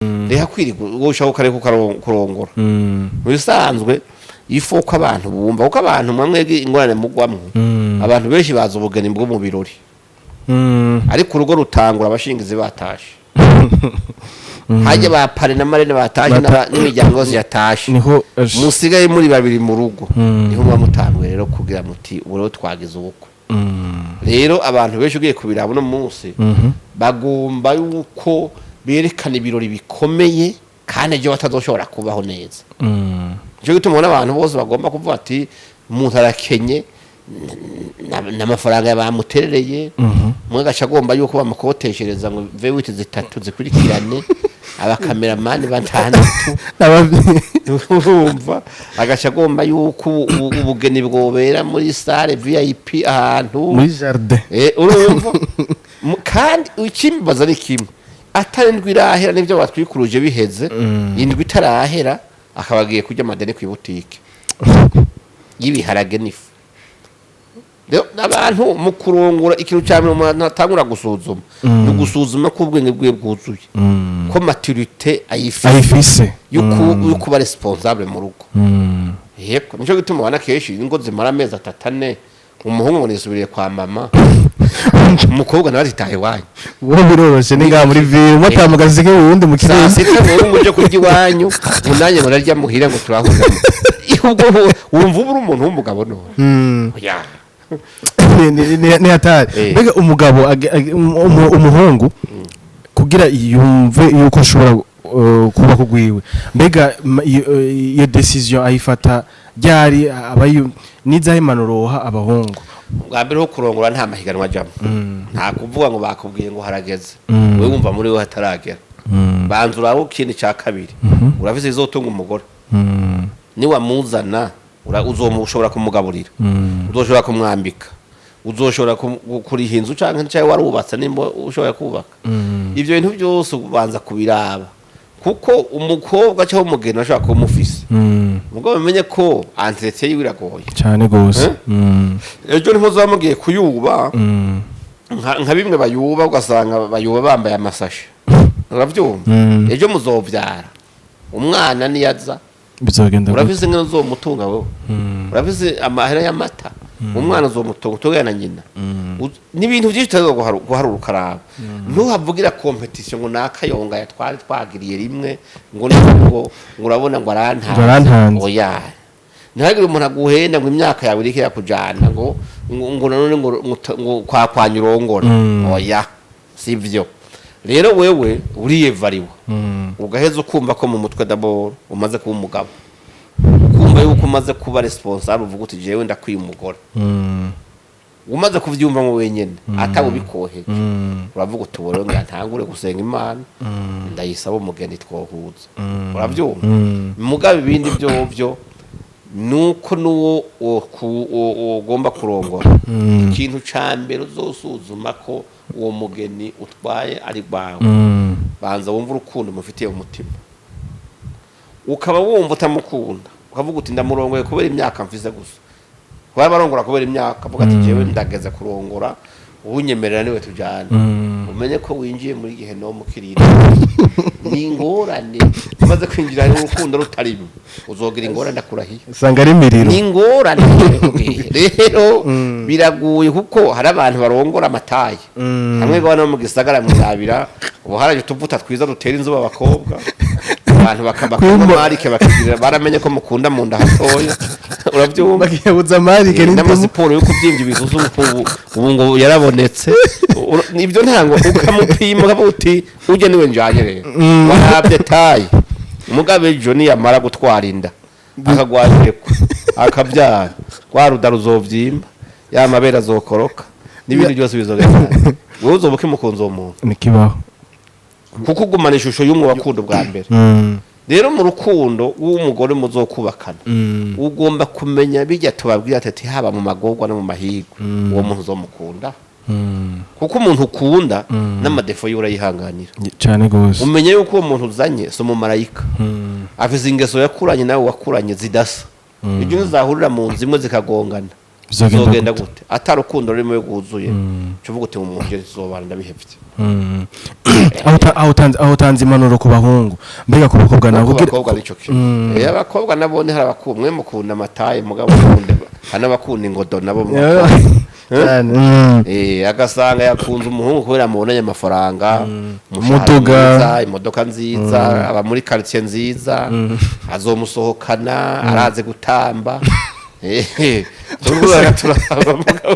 Reka kwirirwa wowe ushaka ukareka kurongora. Mu bisanzwe ifo ko abantu bumva, kuko abantu mwamwe ingorane mugwamwo, abantu benshi bazi ubugeni bwo mu birori, ariko urugo rutangura abashingizi batashe, hajya ba parrain na marraine batashe, n'imiryango yose yatashe, niho musigaye muri babiri mu rugo, niho muba mutanguye rero kugira muti: "Ubu rero twagize ubukwe." Rero abantu benshi ugiye kubiraba uno munsi, bagomba yuko berekana ibirori bikomeye kandi ejo batazoshobora kubaho neza. Nicyo gituma ubona abantu bose bagomba kuvuga ati umuntu arakenye, n'amafaranga bamuterereye, umwe agaca agomba yuko bamukoteshereza ngo V8 zitatu zikurikirane, abakameramani batandatu. Urumva, agaca agomba yuko ubugeni bwobera muri salle VIP ahantu muri jardin. Urumva, kandi ikimbaza ni kimwe: atari indwi irahera n'ibyo batwikuruje biheze, indwi itarahera akaba agiye kurya amadeni ku ibutike y'ibiharage n'ifu. Rero abantu mu kurongora, ikintu cya mbere umuntu atangura gusuzuma ni ugusuzuma ko ubwenge bwiwe bwuzuye, ko maturité ayifise, ayifise, yo kuba responsable mu rugo. Yego, nicyo gituma ubona kenshi ingo zimara amezi 3, 4, umuhungu ngo nisubiriye kwa mama, umukobwa nawe atitaye iwanyu. Uwo biroroshe ni ngaha muri ville, umwe atamugazi ke uwundi mu saa kirere. sita ngo uje kurya iwanyu, ngo nanjye ngo narya muhira, ngo turahurira. Ubwo wumva uba uri umuntu w'umugabo none? Ya. Ni hatari. Mbega umugabo umuhungu kugira yumve yuko ashobora kuba kugwiwe, mbega iyo décision ayifata ryari? Aba nizahe impanuro woha abahungu? Bwa mbere ho kurongora nta mahiganwa ajamo, nta kuvuga ngo bakubwiye ngo harageze. Wowe wumva muri we hataragera, banza urabe. Ikindi cya kabiri, urafise izotunga umugore? Niwamuzana uzomushobora kumugaburira, uzoshobora kumwambika, uzoshobora kuriha inzu canke warubatse, nimba ushoboye kubaka. Ivyo bintu byose ubanza kubiraba, kuko umukobwa cyangwa umugeni ashobora kuba umufise, mugabo bimenye ko entretien yiwe iragoye. Cyane gose. Eh? Ejo ntimuzoba mugiye kuyuba nka bimwe bayuba, ugasanga bayuba bambaye amasashe, uravyumva? Ejo muzovyara umwana, niyaza Bizogenda gute? Urafise ingene uzomutunga wewe? Urafise amahera y'amata? Umwana uzomutunga utugana na nyina? N'ibintu byinshi utaza guharura ukaraba. Ntuhavugira compétition ngo nakayonga yatwari twagiriye rimwe, ngo urabona ngo arantanze. Ngo arantanze. Oya, ntihagire umuntu aguhenda ngo imyaka yawe iriko irakujana, ngo nanone ngo kwakwanya urongora. Oya, sivyo. Rero wewe uriyevariwa, ugaheza ukumva ko mu mutwe d'abord umaze kuba umugabo, ukumva yuko umaze kuba responsable, uvuga uti: "Jewe ndakwiye umugore." Umaze kuvyumva mu wenyene atabubikoheje, uravuga uti: "Ubu rero ngira ntangure gusenga Imana, ndayisaba umugeni twohuza." Uravyumva? Mugabo ibindi vyovyo nuko nuwo ugomba kurongora, ikintu ca mbere uzosuzuma ko uwo mugeni utwaye ari rwawe, banza wumve urukundo mufitiye umutima. Ukaba wumva utamukunda, ukavuga uti: "Ndamurongoye kubera imyaka mfise gusa." Kuba barongora kubera imyaka, avuga ati: "Jewe ndageze kurongora, uwunyemerera niwe tujyana." Umenye ko winjiye muri gehinomu kirira, ni ingorane. Umaze kwinjira mu rukundo rutarimo, uzogira ingorane, ndakurahiye. Usanga ari imiriro. Ni ingorane rero, biraguye, kuko hari abantu barongora amataye hamwe no mu gisagara mwirabira. Ubu haraje utuvuta twiza dutera inzuba abakobwa, abantu bakabakunda marike, bakigirira baramenye ko mukunda mu nda hatoya, urabyumva? Bakiyabuza amarike n'indimu. N'amasiporo yo kubyimba ibisusu ubu ngo yarabonetse. Ibyo ntango ukamupima ukavuga uti: "Ujya niwe njanye." Rero warabye taille, mugabe ejo niyamara gutwara inda, akagwajekwa, akabyara, rwa ruda ruzovyimba, ya mabere azokoroka, n'ibindi byose bizogenda. Wowe uzoba ukimukunze uwo muntu? Nikibaho. Kuko ugumana ishusho y'umwe wakunda ubwa mbere. Rero mu rukundo w'umugore muzokubakana, ugomba kumenya bijya tubabwira ati haba mu magorwa no mu mahirwe, uwo muntu uzomukunda, kuko umuntu ukunda n'amadéfauts yiwe urayihanganira. Cyane gose. Umenye yuko uwo muntu uzanye si umumarayika, afise ingeso yakuranye nawe wakuranye zidasa, ibyo ntizahurira mu nzu imwe zikagongana. Bizogenda Bizogenda gute? gute atarukundo rurimo rwuzuye? Uvuga uti mu muntu tuzobana, ndabihevye. Aho utanze impanuro ku bahungu, mbega ku bakobwa nabo? Kuko abakobwa nico kimwe. Abakobwa nabo ni hari abakunda, mwe mukunda ama taille, mugabo mukunde hari n'abakunda ingodo nabo mu bakobwa. Cyane. Agasanga yakunze umuhungu kubera amubonanye amafaranga, umushahara Umuduga. mwiza, imodoka nziza, aba muri quartier nziza, azomusohokana, araze gutamba. Turiko turaba mugabo.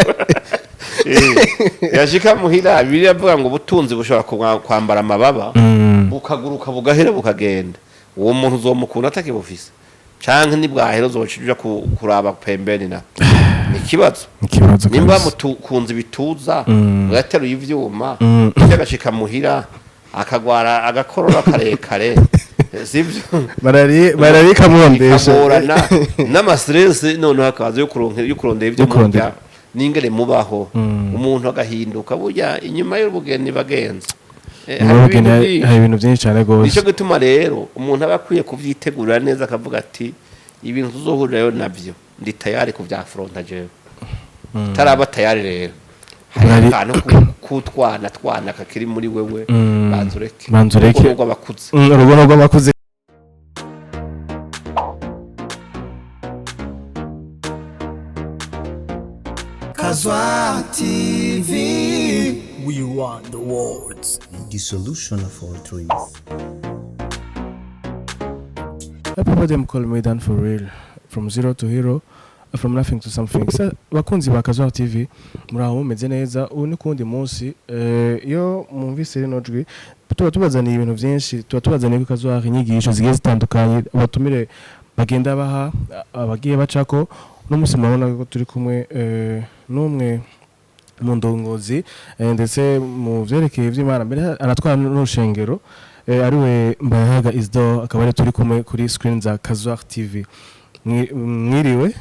Yashika muhira, Bibiliya avuga ngo ubutunzi bushobora kwambara amababa, bukaguruka, bugahera, bukagenda. Uwo muntu uzomukunda atakibufise, canke nibwahera uzoca uja kuraba pembeni? Na ni ikibazo. Ikibazo Nimba kabisa. mutukunze ibituza, ugateruye ivyuma, agashika muhira akagwara agakorora karekare, sivyo? Malariya ikamurondesha. Ikagorana n'ama stress, noneho akaza yo kurondera ibyo Yo kurondera. murya n'ingene mubaho, umuntu agahinduka. Burya inyuma y'ubugeni, bagenzi, Nyuma hari y'ubugeni ibintu byinshi. Hari ibintu byinshi cyane rwose. Nicyo gituma rero umuntu aba akwiye kubyitegurira neza, akavuga ati ibintu tuzohurirayo nabyo ndi tayari kuvyafronta jewe. Taraba tayari rero, hari akantu k'utwana twana kakiri muri wewe, banza ureke. Banza ureke. Urugo rw'abakuze. Urugo rw'abakuze. Kazwa TV. We run the world. The solution of all trees. People them call me Dan for real. From zero to hero, from nothing to something. Sa bakunzi ba Kazwa TV, muraho, mumeze neza? Ubu ni kundi munsi, iyo mwumvise rino jwi, tuba tubazaniye ibintu byinshi, tuba tubazaniye ku Kazwa inyigisho zigiye zitandukanye, abatumire bagenda baha abagiye bacako. Uno munsi murabona ko turi kumwe n'umwe mu ndongozi, ndetse mu vyerekeye ivy'Imana, mbere anatwara n'urushengero, ariwe Mbayahaga Isidore, akaba ari turi kumwe kuri screen za Kazwar TV. Mwiriwe.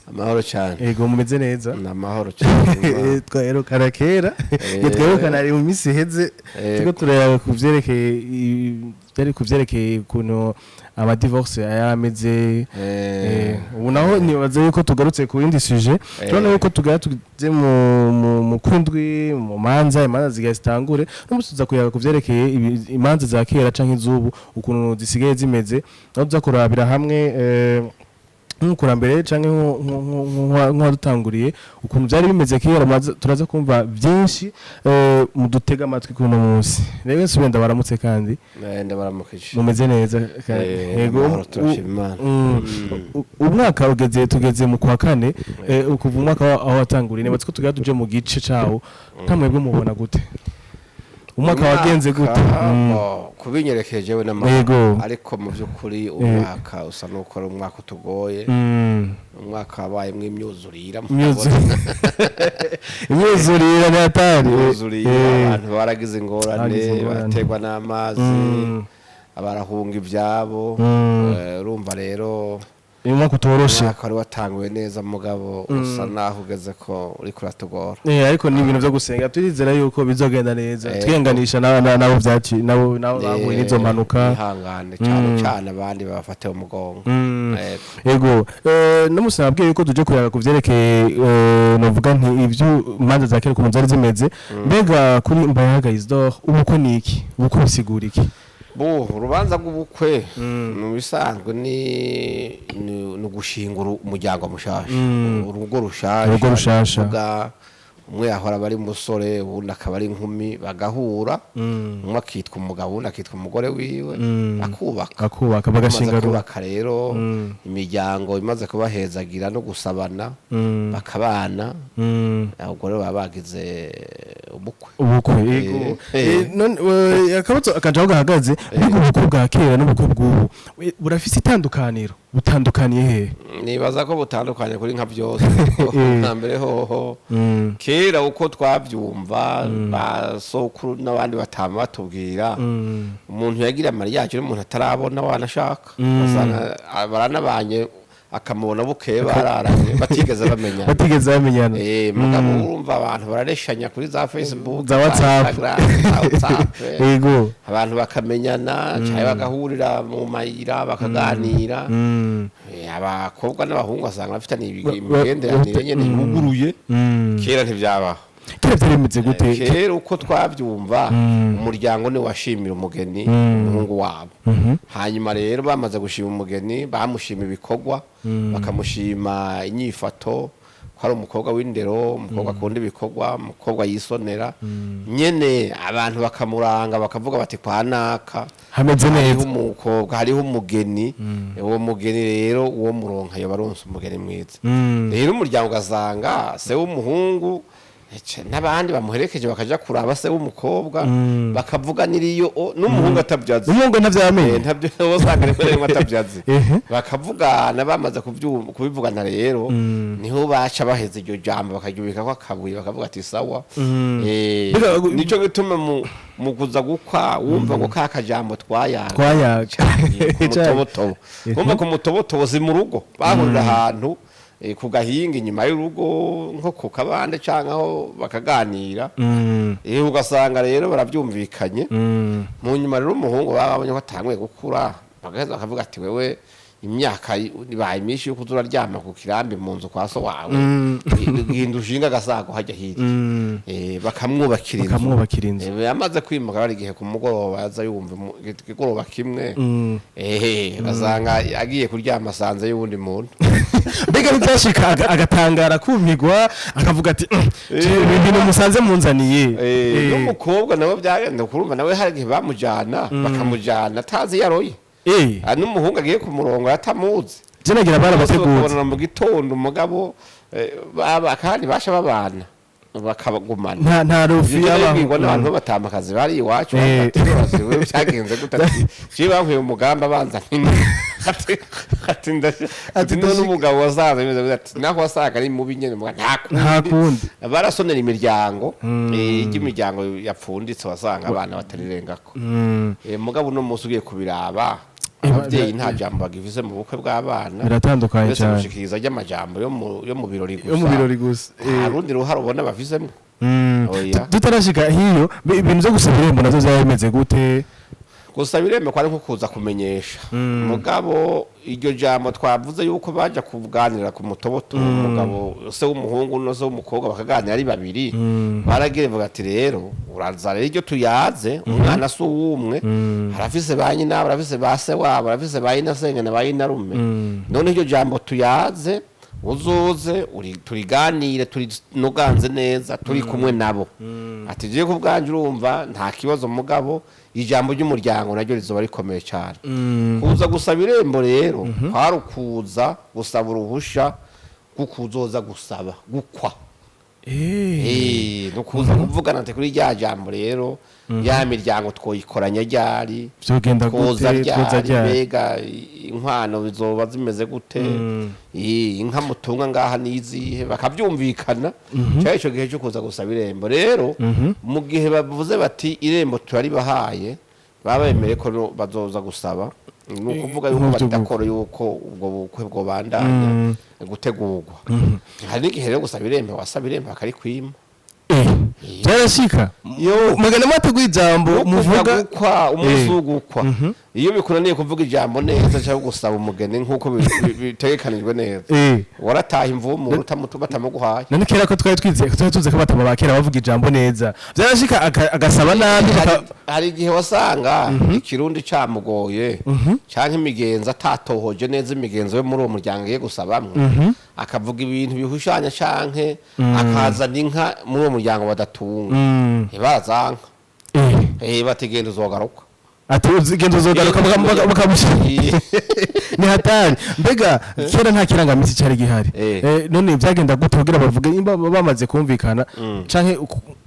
Amahoro cyane. Ego, mumeze neza? Ni amahoro cyane. Twaherukana kera. Twaherukana ari mu minsi iheze, turiko turaraba ku vyerekeye byari ku vyerekeye ukuntu ama divorce yari ameze. Ubu naho nibaza yuko tugarutse ku yindi sujet. Turabona yuko tugara tuze mu kwindwi mu manza, imanza zigaye zitangure. N'umunsi tuza kuyaga ku vyerekeye imanza za kera canke iz'ubu, ukuntu zisigaye zimeze, aho tuza kurabira hamwe nk'umukurambere canke nk'uwadutanguriye ukuntu byari bimeze kera. Turaza kumva byinshi, mudutega amatwi kuno munsi. Rero nsubire ndabaramutse kandi. Ndabaramukije. Mumeze neza kandi? Yego. Amahoro, turashima Imana. Umwaka ugeze, tugeze mu kwa kane, kuva umwaka aho watanguriye, niba two tugira tuje mu gice cawo, nkamwebwe mubona gute umwaka wagenze gute? Kubinyerekeje jewe n'amahoro, ariko mu by'ukuri umwaka usa n'uko ari umwaka utugoye, umwaka wabayemwo imyuzurira. Imyuzurire ni hatari. Imyuzurira, abantu baragize ingorane, Baragize ingorane. baterwa n'amazi, barahunga ibyabo. Urumva rero Uyu mwaka utoroshe. Umwaka wari watanguye neza, mugabo usa naho ugeze ko uriko uratugora. Ariko ni ibintu byo gusenga, turizera yuko bizogenda neza. Twihanganisha nabo byaci nabo bahuye n'izo mpanuka. Ihangane cyane cyane abandi babafate umugongo. Yego. No musi nabwiye yuko tuje kuyaga ku vyerekeye, novuga nti ivyo imanza za kera ukuntu zari zimeze. Mbega kuri Mbayahaga Isidore, ubukwe ni iki? Ubukwe busigura iki? Bu urubanza rw'ubukwe mu bisanzwe ni ugushinga umuryango mushasha, urugo rushasha. Urugo rushasha. Kuvuga umwe yahora aba ari umusore, uwundi akaba ari inkumi, bagahura, umwe akitwa umugabo, uwundi akitwa umugore wiwe, akubaka. Akubaka, bamaze bagashinga rugo. Kubaka rero, imiryango imaze kubahezagira no gusabana, bakabana, ubwo rero baba bagize ubukwe. Ubukwe, yego. None akabazo akajaho gahagaze, mbega ubukwe bwa kera n'ubukwe bw'ubu burafise itandukaniro? Butandukaniye hehe? Nibaza ko butandukanye kuri nka byose. Nka mbere hoho, kera uko twabyumva, ba sokuru n'abandi batama batubwira, umuntu yagira mariage n'umuntu atarabona, wanashaka basanga baranabanye, akamubona bukeye, bararanye batigeze bamenya. Batigeze bamenyana. Mugabo urumva abantu barareshanya kuri za Facebook, Za WhatsApp. Instagram, za WhatsApp. Yego. Abantu bakamenyana cyangwa bagahurira mu mayira bakaganira. Abakobwa n'abahungu asanga bafitaniye imigenderanire nyene yuguruye. Kera ntivyabaho. Kera byari bimeze gute? Kera uko twabyumva, umuryango ni washimira umugeni, umuhungu wabo. Hanyuma rero bamaze gushima umugeni, bamushima ibikorwa, bakamushima inyifato, ko ari umukobwa w'indero, umukobwa akunda ibikorwa, umukobwa yisonera nyene. Abantu bakamuranga, bakavuga bati: "Kwa naka hameze hariho neza." umukobwa, hariho umugeni. Uwo mugeni rero, uwo muronka yoba aronse umugeni mwiza. Rero umuryango ugasanga se w'umuhungu n'abandi bamuherekeje bakaja kuraba se w'umukobwa, bakavuganira iyo n'umuhungu atabyazi. Umuhungu ntavyamenye. Ntabyo, usanga rimwe na rimwe atabyazi. Bakavugana, bamaze kubivugana rero niho baca baheza iryo jambo, bakaryubikako akabuye, bakavuga ati: "Sawa." Nico gituma mu kuza gukwa wumva ngo ka kajambo twayaga Twayaga. ku mutobotobo. Wumva ku mutobotobo si mu rugo, bahurira ahantu ku gahinga inyuma y'urugo, nko ku kabande canke aho bakaganira. Ugasanga rero baravyumvikanye. Mu nyuma rero umuhungu baba babonye ko atanguye gukura, bagaheza bakavuga ati: "Wewe imyaka ibaye myinshi yo kuza uraryama ku kirambi mu nzu kwa so wawe, genda ushinga agasago hajya hirya." Bakamwubakira inzu. Bakamwubakira inzu. Amaze kwimuka, hari igihe ku mugoroba aza yumva ikigoroba kimwe, basanga agiye kuryama asanze y'uwundi muntu. Mbega ntibyashika agatangara, kumigwa, akavuga ati: "Ibintu musanze munzaniye"? N'umukobwa nawe byagenda kurumva, nawe hari igihe bamujana, bakamujana atazi iyo aroye. N'umuhungu agiye ku murongo atamuzi. Je nagira barabateguye. Bakabonana mu gitondo, umugabo kandi basha babana bakabagumana. Nta rufi Ivyo yabaho. bibwirwa n'abantu b'abatamakazi bari iwacu. Bati: "Wewe byagenze gute?" Ati: "Jewe bankuye umugambi abanza nti ati none umugabo wasaza bimeze gute?" Ati: "Naho wasaga ari mubi nyene, muga nta kundi." Nta kundi. Barasonera imiryango, iyo imiryango yapfunditse wasanga abana batarirengako. Mugabo uno munsi ugiye kubiraba, ababyeyi nta jambo bagifise mu bukwe bw'abana. Biratandukanye Uretse cyane. gushikiriza ry'amajambo yo mu birori gusa. Yo mu birori gusa. Nta rundi ruhare ubona bafisemo. Oya. Tutarashika hiyo, ibintu byo gusaba irembo navyo byaba bimeze gute? Gusaba irembo kwari nko kuza kumenyesha. Mugabo iryo jambo twavuze yuko baja kuganira ku mutoboto, umugabo se w'umuhungu no se w'umukobwa bakaganira ari babiri. Baragira bavuga ati: "Rero uraza rero iryo tuyaze, umwana si uwumwe, harafise ba nyina, barafise ba se wabo, barafise ba nyina senge na ba nyinarume. None iryo jambo tuyaze, uzoze turiganire, turinoganze neza turi kumwe nabo." Ati: "Jewe ku bwanje urumva nta kibazo, mugabo ijambo ry'umuryango naryo rizoba rikomeye cyane." Kuza gusaba irembo rero kwari ukuza gusaba uruhusha rwo kuzoza gusaba gukwa. No kuza kuvugana ati: "Kuri rya jambo rero, ya miryango twoyikoranya ryari?" Vyogenda Twoza gute? Twoza ryari? ryari? Mbega inkwano bizoba zimeze gute? Inka mutunga ngaha nizihe? Bakavyumvikana. Cyari ico gihe cyo kuza gusaba irembo. Rero mu gihe bavuze bati: "Irembo turaribahaye", baba bemeye ko bazoza gusaba, ni ukuvuga yuko Nk'ubwo badakora yuko ubwo bukwe bwobandanya gutegurwa. Hari n'igihe rero gusaba irembo, wasaba irembo bakarikwima. Byarashika? Yo. Mugana mwateguye ijambo muvuga muvuga. Gukwa, umunsi wo gukwa, iyo bikunaniye kuvuga ijambo neza cyangwa gusaba umugeni nk'uko bitegekanijwe neza, warataha imvumu batamuguhaye. None kera ko twari twizeye, twari tuzi ko abatama ba kera bavuga ijambo neza, byarashika agasaba nabi Hari igihe wasanga ikirundi camugoye canke imigenzo atatohoje neza, imigenzo yo muri uwo muryango agiye gusabamwo, akavuga ibintu bihushanya canke akazana inka muri uwo muryango badatunga, ntibazanka. Bati: "Genda uzogaruka." Ati: "Genda uzogaruka", bakamushyira. Ni hatari. Mbega kera nta kirangamisi cyari gihari? None byagenda gute kugira bavuge nimba bamaze kumvikana, canke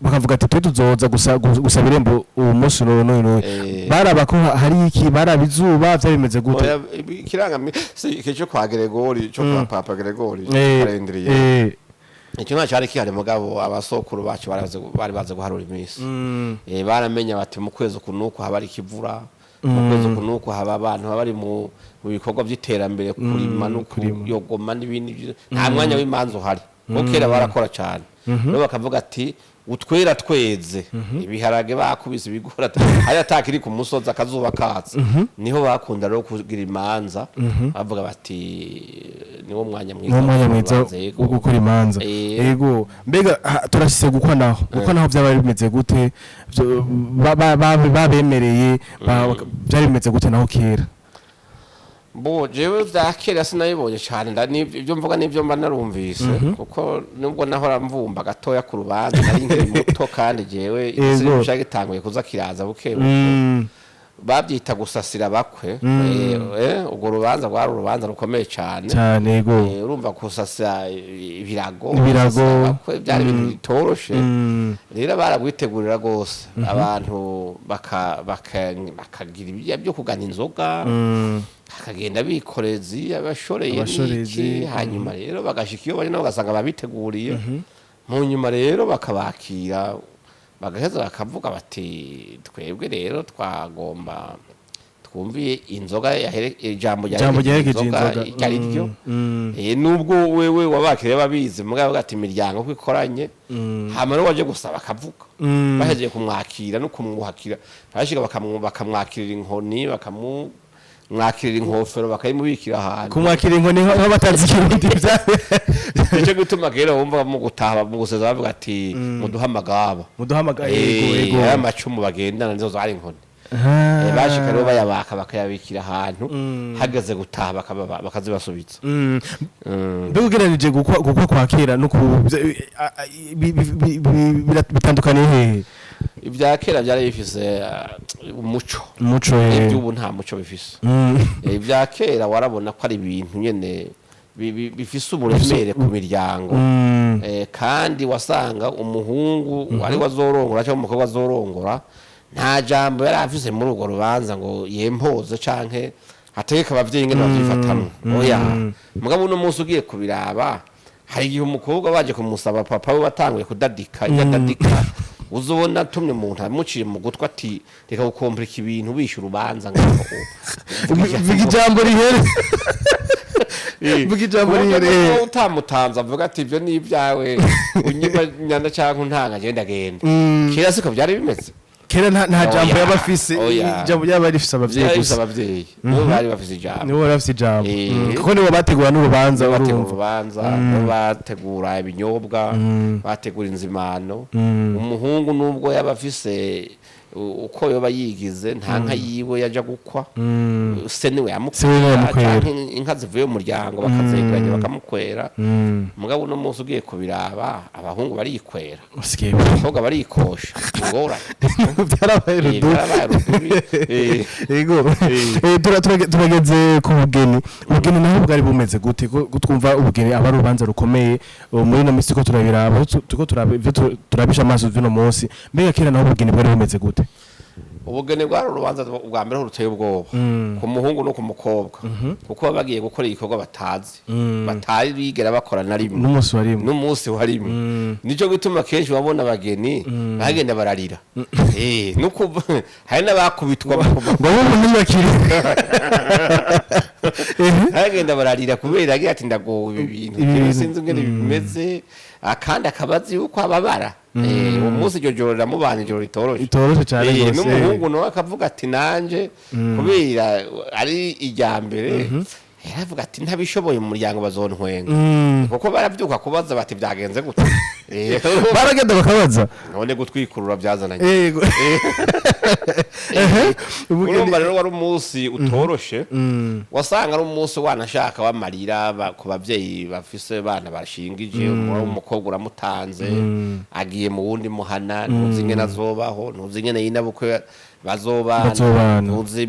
bakavuga ati: "Twe tuzoza gusaba irembo uwo munsi n'uyu n'uyu n'uyu"? Baraba ko hari iki, baraba izuba, byari bimeze gute? Oya, ikirangamisi iki cyo kwa Gregori, cyo kwa Papa Gregori, arendiriye. Icyo nta cyari kihari, mugabo abasokuru bacu bari bazi guharura iminsi. Baramenya bati: "Mu kwezi uku nuku haba ari ikivura, mu kwezi uku nuku haba abantu baba bari mu bikorwa by'iterambere, kurima no kuyogoma n'ibindi nta mwanya w'imanza uhari", kuko kera barakora cyane. Rero bakavuga ati Utwera tweze, ibiharage bakubise, ibigori hari atakiri ku musozi, akazuba katse, niho bakunda rero kugira imanza, bavuga bati niwo mwanya mwiza Niwo mwanya wo mwiza gukora imanza, yego. wo gukora imanza. Yego, mbega turashyize gukwa naho, gukwa naho byaba bimeze gute? Babemereye byari bimeze gute naho kera? Bo jewe vya kera sinabibonye cyane, ibyo mvuga n'ibyo mba narumvise, kuko nubwo nahora mvumba gatoya ku rubanza nari nkiri muto, kandi jewe igisirimu gitanguye kuza kiraza buke buke. Babyita gusasira abakwe. Urwo rubanza rwari urubanza rukomeye cyane. Cyane, yego. Urumva gusasira ibirago, Ibirago. gusasira abakwe byari ibintu bitoroshe. Rero baragwitegurira rwose, abantu bakagira ibyo byo kugana inzoga, bakagenda bikorezi, abashoreye Abashorezi, n'iki. Hanyuma rero bagashika iyo bari nabo bagasanga babiteguriye. Mu nyuma rero bakabakira, bagaheza bakavuga bati: "Twebwe rero twagomba twumviye inzoga ijambo Ijambo ryaherekeje inzoga inzoga. iryo ari ryo." Nubwo wewe wabakiriye babizi, mugabo ati imiryango ko ikoranye, hama rero waje gusaba akavuga. Bahejeje kumwakira no kumwuhakira, barashika bakamwakirira inkoni, bakamumwakirira inkofero, bakayimubikira ahantu. Kumwakira inkoni nk'abatazi ikirundi Nicyo gituma rero wumva mu gutaha, mu guseza, bavuga ati: "Muduhe amagaba." Muduhamagaye, yego. Yego. Aya macumu bagendana nizo zari inkoni. Bashika rero bayabaka, bakayabikira ahantu, hageze gutaha bakazibasubiza. Mbega ugereranije gukwa kwa kera no ku bitandukaniye hehe? Ibya kera byari bifise umuco. Umuco. Iby'ubu nta muco bifise. Ibya kera warabona ko ari ibintu nyene bifise uburemere ku miryango. Kandi wasanga umuhungu wari wazorongora cyangwa umukobwa azorongora nta jambo yari afise muri urwo rubanza ngo yempoze canke ategeke abavyeyi ingene bavyifatamwo, oya. Mugabo uno munsi ugiye kubiraba, hari igihe umukobwa baje kumusaba, papa we batanguye kudadika ibyo adadika, uzobona atumye umuntu amuciye mu gutwi ati: "Reka gukomplika ibintu, bishyura urubanza ngaho." Vuga ijambo rihere, vuga ijambo rihere. Kuburyo utamutanze avuga ati: "Ibyo ni ibyawe, unyima nyana cyangwa untanga, genda genda." Kera siko byari bimeze. Kera nta jambo Oya, yaba afise. oya. Ijambo yaba rifise abavyeyi Byari bifise gusa. Abavyeyi nibo bari bafise ijambo. Nibo bari bafise ijambo. Kuko nibo bategura n'urubanza. Bategura Urumva. urubanza, nibo bategura ibinyobwa, bategura inzimano. Umuhungu nubwo yaba afise uko yoba yigize, nta nka yiwe yaja gukwa, se niwe Se niwe yamukwera, yamukwera. canke inka zivuye mu muryango bakazegeranya bakamukwera. Mugabo uno munsi ugiye kubiraba, abahungu barikwera, Usigaye abakobwa barikosha, ingorane. Byarabaye rudubi. Byarabaye rudubi. Yego. Turageze ku bugeni. Ubugeni naho bwari bumeze gute? Ko twumva ubugeni aba ari urubanza rukomeye, muri ino minsi ko turabiraba, turiko turaba ivyo turabisha amaso vy'uno munsi, mbega kera naho ubugeni bwari bumeze gute? Ubugeni bwari urubanza bwa mbere ruteye ubwoba ku muhungu no ku mukobwa, kuko baba bagiye gukora igikorwa batazi, batari bigera bakora na rimwe. N'umunsi warimwe. N'umunsi warimwe. Nico gituma kenshi babona abageni bagenda bararira. No kuva hari n'abakubitwa Ngo bo ntibakiri. Bagenda bararira kubera agira ati: "Ndagowe, ibi bintu Ibi jewe bintu. sinzi ingene bimeze." Akandi akabazi yuko ababara. Uwo munsi iryo joro riramubana ijoro ritoroshe. Ritoroshe cane gose. N'umuhungu nawe akavuga ati: "Nanje kubera ari irya mbere," yaravuga ati: "Ntabishoboye mu muryango bazontwenga." Kuko barabyuka kubaza bati: "Byagenze gute?" Baragenda bakabaza. None gutwikurura byazananye. Yego. Urumva rero wari umunsi utoroshe. Wasanga ari umunsi wanashaka w'amarira ku babyeyi bafise bana bashingije. Umukobwa uramutanze, agiye mu wundi muhana, ntuzi ingene azobaho, ntuzi ingene yinabukwe bazobana. Bazobana. Ntuzi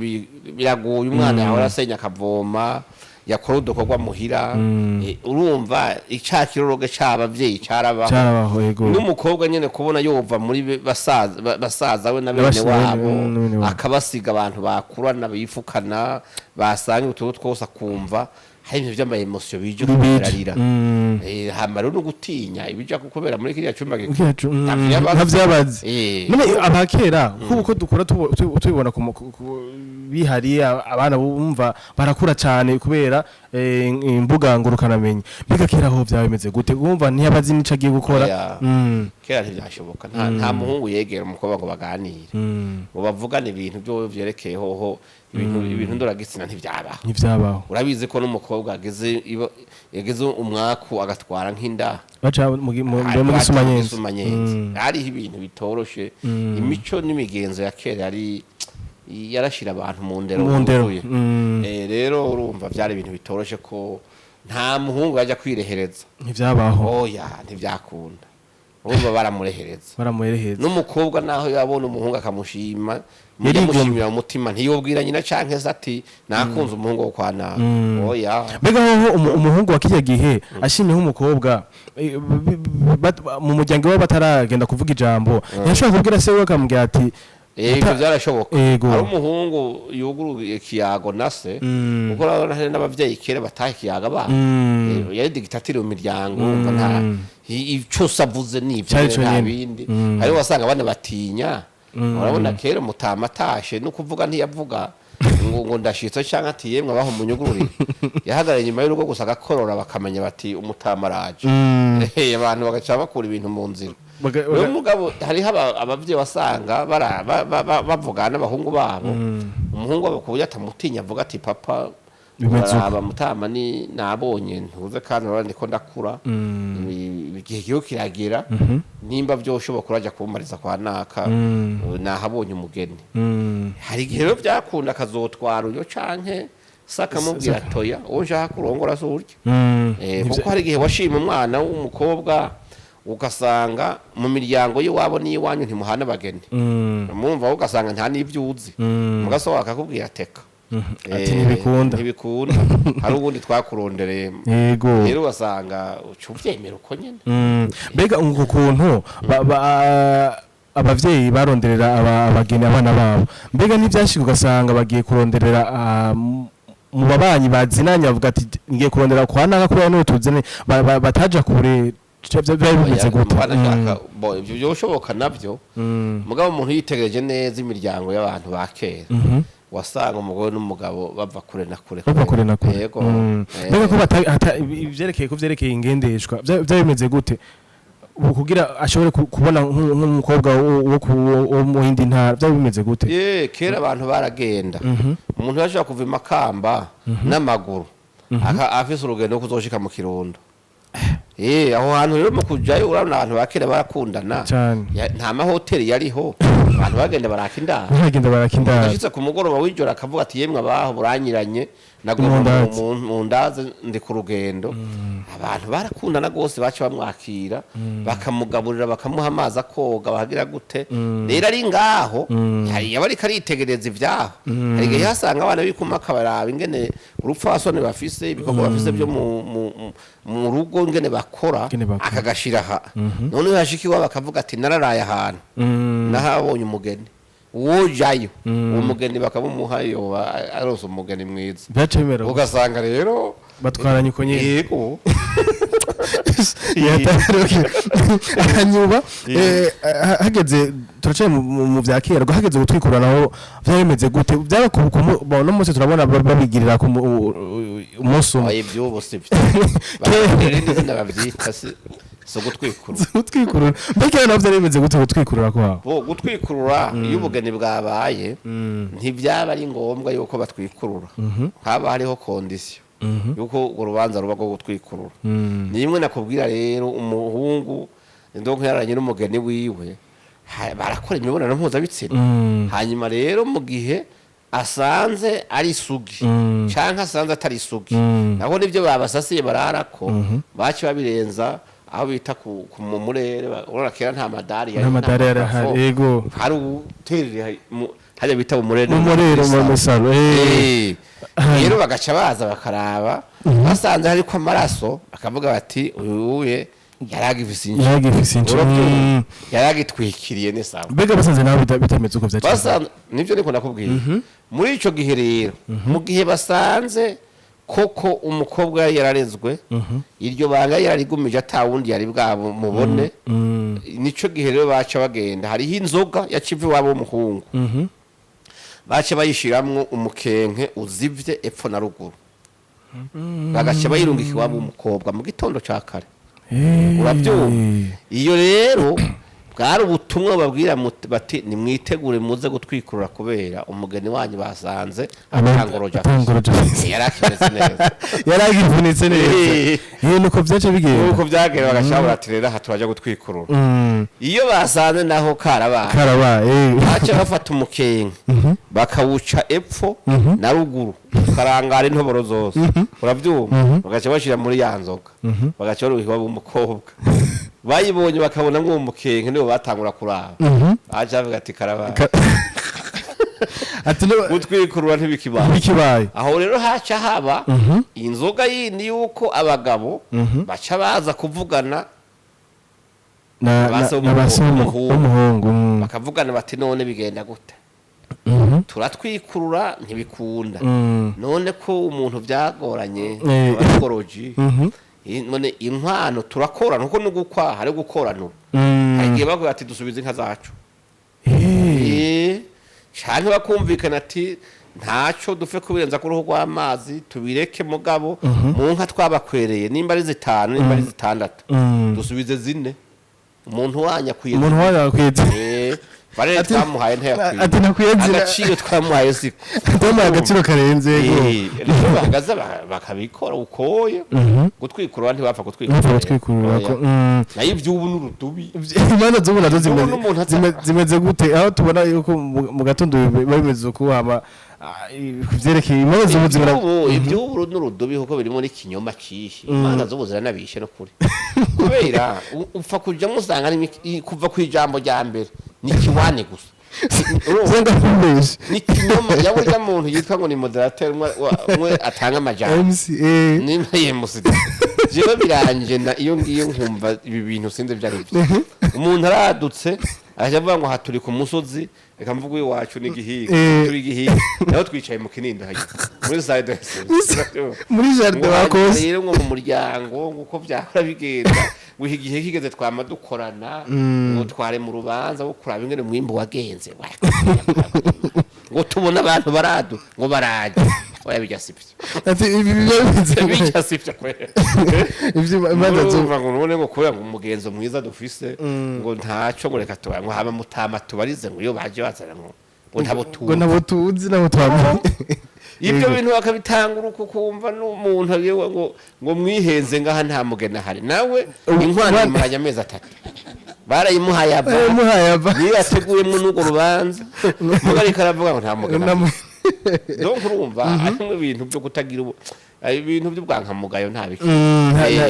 biragoye. Umwana yahora asenya akavoma, yakora udukorwa muhira. Urumva ica kiroroge c'abavyeyi carabaho. Carabaho, yego. N'umukobwa nyene kubona yova muri basaza basaza we na bene wabo, na bene wabo. akabasiga abantu bakurana, bifukana, basanga utuntu twose, akumva hari ibintu vy'ama émotions bije kuberarira. Hama rero no gutinya ibija kubera muri kiriya cumba. Kiriya ntavyabazi. None abakera kuko uko dukura tubibona bihariye, abana bumva barakura cyane kubera imbuga ngurukanabumenyi, mbega kera ho byaba bimeze gute? Wumva ntiyabazi n'ico agiye gukora. Oya. Kera ntibyashoboka, nta muhungu yegera umukobwa ngo baganire, ngo bavugane ibintu byo vyerekeye hoho ibintu ndoragitsina, ntibyabaho. Ntivyabaho. Urabizi ko n'umukobwa ageze umwaku agatwara nk'inda, baca mu gisumanyenzi. Gisumanyenzi. Hariho ibintu bitoroshe. Imico n'imigenzo ya kera yari yarashira abantu mu ndero Mu ndero. yuzuye. Rero urumva byari ibintu bitoroshe ko nta muhungu yajya kwirehereza. Ntivyabaho. Oya, ntibyakunda. Urumva baramurehereza. Baramuherehereza. N'umukobwa naho yabona umuhungu akamushima, Yarigomwe. yamushimira mu mutima, ntiyobwira nyina canke se ati nakunze umuhungu wo kwa naka, oya. Mbega hoho umuhungu wa kirya gihe ashimye nk'umukobwa, mu muryango iwabo bataragenda kuvuga ijambo, ntiyashobora kubwira se we akamubwira ati Yego, byarashoboka. Yego. Hari umuhungu yuguruye ikiyago na se, kuko urabona hari n'abavyeyi kera bataha ikiyago abana. Yari dictateur mu miryango, urumva nta ico se avuze n'ivyo, Cari co nta nyene. bindi. Hariho wasanga abana batinya. Urabona kera umutama atashe no kuvuga ntiyavuga ngo ndashitse canke ati yemwe abaho munyugururire. Yahagarara inyuma y'urugo gusa agakorora, bakamenya bati umutama araje. Abantu bagaca bakura ibintu mu nzira. Rero mugabo hariho abavyeyi wasanga bavugana n'abahungu babo, umuhungu wabo ku buryo atamutinya avuga ati papa, Bimeze uko. uraraba mutama, ni nabonye ntuze kandi urabona ndiko ndakura. Igihe kiho kiragera, nimba vyoshoboka uraja kumariza kwa naka, nahabonye umugeni. Hari igihe rero byakunda akazotwara uyo canke se akamubwira toya, uwo nshaka kurongora si urya. Kuko hari igihe washima umwana w'umukobwa, ugasanga mu miryango y'iwabo n'iwanyu ntimuhana abageni. Mumva ugasanga nta n'ibyo uzi, mugaso akakubwira teka. Ati ntibikunda. Ntibikunda, hari ubundi twakurondereye. Rero ugasanga uca uvyemera uko nyene. Mbega uko kuntu abavyeyi baronderera abageni abana babo, mbega ntivyashika ugasanga bagiye kuronderera mu babanyi bazinanye, bavuga ati ngiye kurondera kwa naka kubera niwe tuzane, bataja kure, byari bimeze gute? Banashaka bo ivyo byoshoboka navyo. Mugabo umuntu yitegereje neza imiryango y'abantu ba kera, wasanga umugore n'umugabo bava kure na kure. Bava kure na kure. Yego. Mbega ko ivyerekeye ko vyerekeye ingendeshwa vyari bimeze gute? Ubu kugira ashobore kubona nk'umukobwa wo mu yindi ntara, byari bimeze gute? Ye, kera abantu baragenda. Umuntu yashobora kuva i Makamba n'amaguru, afise urugendo rwo kuzoshika mu Kirundo. Aho hantu rero mu kujayo, urabona abantu ba kera barakundana. Cane. Nta mahoteli yariho, abantu bagenda baraka indaro. Baragenda baraka indaro. Ashitse ku mugoroba w'ijoro akavuga ati yemwe abaho buranyiranye, nagomba Mu ndazi. mu ndazi, ndi ku rugendo. Abantu barakundana rwose, baca bamwakira, bakamugaburira, bakamuha amazi akoga, bahagira gute. Rero ari ngaho, hari yaba ariko aritegereza ibyaho, hari igihe yasanga abana bikumaka baraba ingene urupfasoni bafise, ibikorwa bafise byo mu rugo, ingene bakora. Ingene bakora. Akagashira aha, noneho yashika iwabo akavuga ati nararaye ahantu, nahabonye umugeni, uwojayo uwo mugeni bakamumuha, yoba aronse umugeni mwiza. Byaca bimera gute? Ugasanga rero Batwaranye uko nyene. Yego. Hanyuma hageze, turacaye mu vya kera, ubwo hageze gutwikurana naho vyari bimeze gute? Byaba no munsi turabona babigirira ku umunsi umwe. Oya, ivy'ubu si byo. Irindi zina bavyita si ugutwikurura. Gutwikurura, mbega naho vyari bimeze gute gutwikurura kwawe? Bo gutwikurura, iyo ubugeni bwabaye, ntibyaba ari ngombwa yuko batwikurura, haba hariho condition yuko urwo rubanza ruba rwo gutwikurura. Ni imwe nakubwira rero, umuhungu ndonko yararanye n'umugeni wiwe, barakora imibonano mpuzabitsina. Hanyuma rero mu gihe asanze ari isugi canke asanze atari isugi, naho nibyo babasasiye bararako, baca babirenza aho bita ku mu murere. Urabona kera nta madari yari, Nta madari yari ahari, plafond. Yego. Hari uterere hajya bita umurere. Mu murere, mu musaro. Rero bagaca baza bakaraba, basanze hariko amaraso, bakavuga bati uyu uye yaragifise inji. Yaragifise inji. Urabyumva? Yaragitwikiriye, ni sawa. Mbega basanze nawe bitameze uko vyaciye? Basanze nivyo niko nakubwiye. Muri ico gihe rero, mu gihe basanze koko umukobwa yari yararezwe, iryo banga yararigumije, ata wundi yari bwabo mubone, nico gihe rero baca bagenda, hariho inzoga yaciva iwabo w'umuhungu, baca bayishiramwo umukenke uzivye epfo na ruguru, bagaca bayirungika iwabo w'umukobwa mu gitondo ca kare. Urabyumva? Iyo rero bwari ubutumwa babwira bati nimwitegure muze gutwikurura, kubera umugeni wanyu basanze atangoroja. Atangoroja. Yari akimeze neza. Yari agivunitse neza. Eh, nuko vyace bigenda. Nuko byagera, bagashabura ati rero aha turaja gutwikurura. Iyo basanze naho karabaye, Karabaye. Baca bafata umukenke, bakawuca epfo na ruguru, ukarangara intoboro zose, urabyumva, bagaca bashyira muri ya nzoga, bagaca baruha iwabo w'umukobwa. Bayibonye bakabona nk'uwo mukenke, nibo batangura kuraba, baca bavuga ati karabaye. Ati no Gutwikurura ntibikibaye. Bikibaye. Aho rero haca haba inzoga yindi, yuko abagabo baca baza kuvugana na ba se na ba se w'umuhungu. w'umuhungu. Bakavugana bati none bigenda gute? Turatwikurura ntibikunda. None ko umuntu byagoranye, abagoroji, none inkwano turakorana, kuko no gukwa hari gukoranura. Hari igihe bavuga ati dusubize inka zacu. Canke bakumvikana ati ntaco dufe kubirenza ku ruhu rw'amazi, tubireke, mugabo mu nka twabakwereye, nimba ari zitanu, nimba ari zitandatu, dusubize zine, umuntu wanyu akwiye. Umuntu wayo akwitse. Valeur twamuhaye ntayakwiye. Ati ntakwiye zina. Agaciro twamuhaye siko. Twamuhaye agaciro karenze, yego. Rero bahagaze bakabikora ukoye, gutwikurura ntibapfa gutwikurura. Ntapfa gutwikurura Oya. ko Nayo ivy'ubu n'urudubi. Imanza z'ubu nazo Ubu n'umuntu zimeze gute, aho tubona yuko mu gatondo biba bimeze uku, hama ku vyerekeye imanza z'ubu zimera? Iby'ubu n'urudubi, kuko birimo n'ikinyoma cyinshi. Imanza z'ubu ziranabishe no kuri, kubera upfa kujyamo usanga ari kuva ku ijambo rya mbere ni kiwane gusa. Urumva? Usanga bimeshe. Ni kinyoma ya burya muntu yitwa ngo ni modérateur, umwe atanga amajambo. MC, eh. Nimba yemuside, jewe biranje na iyo ngiyo nkumva ibi bintu sinzi ibyo ari byo. Umuntu aradutse aje avuga ngo aha turi ku musozi, reka mvuge iwacu ni Gihiga. Turi Gihiga, naho twicaye mu Kinindo hajya muri salle de Muri jardin. Ngo Bakose. Rero ngo mu muryango, ngo uko byahora bigenda, ngo iki gihe kigeze twama dukorana, ngo tware mu rubanza wo kuraba ingene umwimbu wagenze, ngo tubone abantu baradu ngo baraje. Oya, bijya sibyo. Ati ibi biba bimeze Bijya sibyo kwera. Ivyo imanza z'ubu. Urumva ngo none ngo kubera ngo umugenzo mwiza dufise, ngo ntaco, ngo reka tuba, ngo hama mutama tubarize, ngo iyo baje bazana ngo ntabo ngo tuzi. Nabo tuzi, nabo twamenye. Ibyo bintu bakabitangura uko, kumva n'umuntu agiye ngo mwihenze ngaha nta mugeni ahari, nawe inkwano imuhaye amezi 3, barayimuhaye ava Muhaye ava. Niyo yateguyemo n'urwo rubanza, muga ariko aravuga ngo nta mugeni ahari. Donc urumva harimo ibintu byo kutagira ubu, ibintu by'ubwankamugayo nta biki.